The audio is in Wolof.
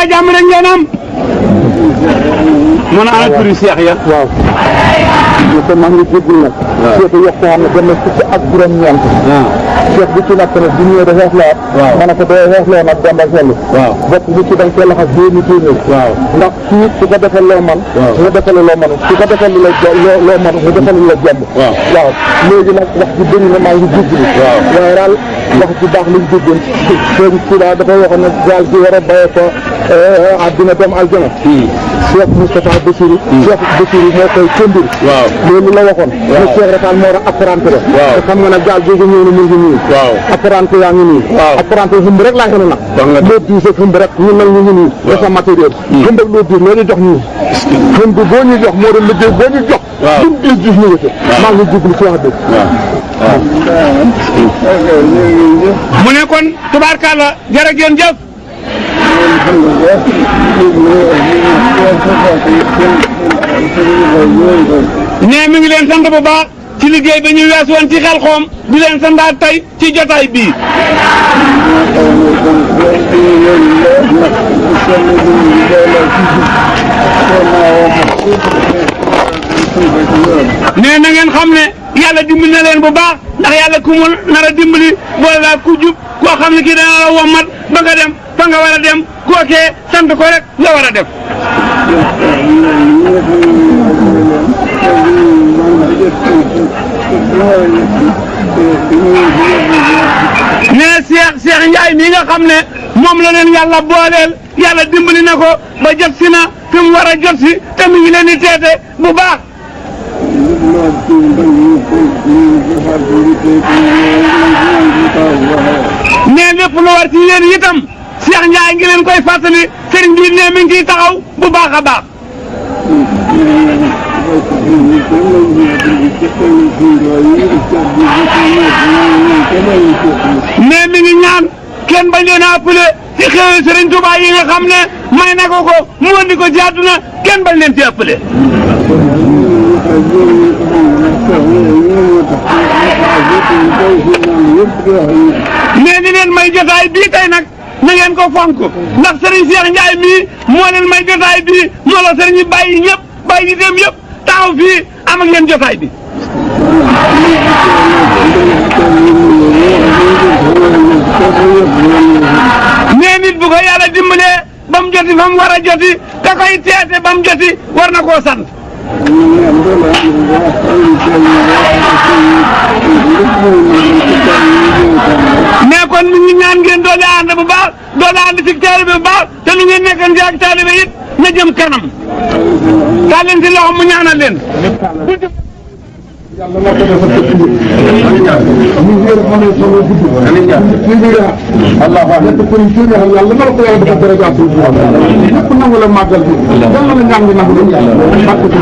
mbaa jàmm rek ngeen am. mën a ana turi seex ya. waaw. te maa ngi jégalu nag. waaw seetu waxtaan dem na fukki ak juróom-ñeent. waaw seet bi ci nekk nag bu ñëwee da xeexloo. waaw ma ne ko doo xeexloo nag Demba Sall. waaw bopp bi ci dañ koy laxas juróomi téeméer. waaw ndax kii su ko defee loo man. waaw nga defal loo man su ko defee lu la loo man nga defal lu la jàmm. waaw waaw léegi nag wax ji bëri na maa ngi jégalu. waaw waaye daal wax ji baax lañ déggoon. sëñ Sida dafa waxoon ne gaal gi war a bayee ko àddina dem aljana. Cheikh Moustapha Bassirou. Cheikh Bassirou moo koy tëndir. waaw loolu la waxoon. waaw ne Cheikh Rafal moo tax apprenti la. waaw te xam nga nag gaal googu ñëw na mu ngi nii. waaw apprenti yaa ngi nii. waaw apprenti xumb rek laa xam ne nag. wax nga loo diis ak xumb rek ñun nag ñu ngi nii. waaw dafa matériel. xumb ak loo diis loo ñu jox ñii. xumb boo ñu jox moo doon liggéey boo ñu jox. waaw lu mu diis ñu ngi ci. maa ngi jublu ci wax dëgg. mu ne kon tubaarkàlla jërë ngeen jëf. nee mi ngi leen sant bu baax ci liggéey bi ñu wees woon ci Xelkom di leen santaat tey ci jotaay bii. nee na ngeen xam ne yàlla dimbali na leen bu baax ndax yàlla ku mu nar a dimbali boole laa ku jub koo xam ne kii dana la wommat ba nga dem fa nga war a dem kookee sant ko rek nga war a def. nee Cheikh Ndiaye mii nga xam ne moom la leen yàlla booleel yàlla dimbali na ko ba jot si na fi mu war a jot si te mi ngi leen di teete bu baax. nee lépp lu war ci yéen itam Cheikh Ndiaye ngi leen koy fàttali sëriñ bi ne mi ngi ciy taxaw bu baax a baax. nee mi ngi ñaan kenn bañ leen a appelé ci xewi sëriñ Touba yi nga xam ne may na ko mu andi ko ci àdduna kenn bañ leen ci appelé. nee ni leen may jotaay bii tey nag na ngeen ko fonk ndax sëriñ Cheikh Ndiaye mii moo leen may jotaay bii moo la sëriñ bàyyi ñëpp bàyyi dem yëpp taxaw fii am ak yéen jotaay bi. nee nit bu ko yàlla dimbalee ba mu joti fa mu war a joti ka koy teete ba mu joti war na koo sant. mais kon mi ngi ñaan ngeen doole ànd bu baax doole ànd ci taalibe bu baax te lu ngeen nekkante ak taalibe it na jëm kanam taal leen ci loxo mu ñaanal leen. yàlla na ko defal ko ci ñu wér mën a solo gudd ci biir Allah wa nekk ko ci yàlla na ko yàlla defal dara jàpp ñëpp nangu la màggal bi yàlla na ñaan gi nangu barke ci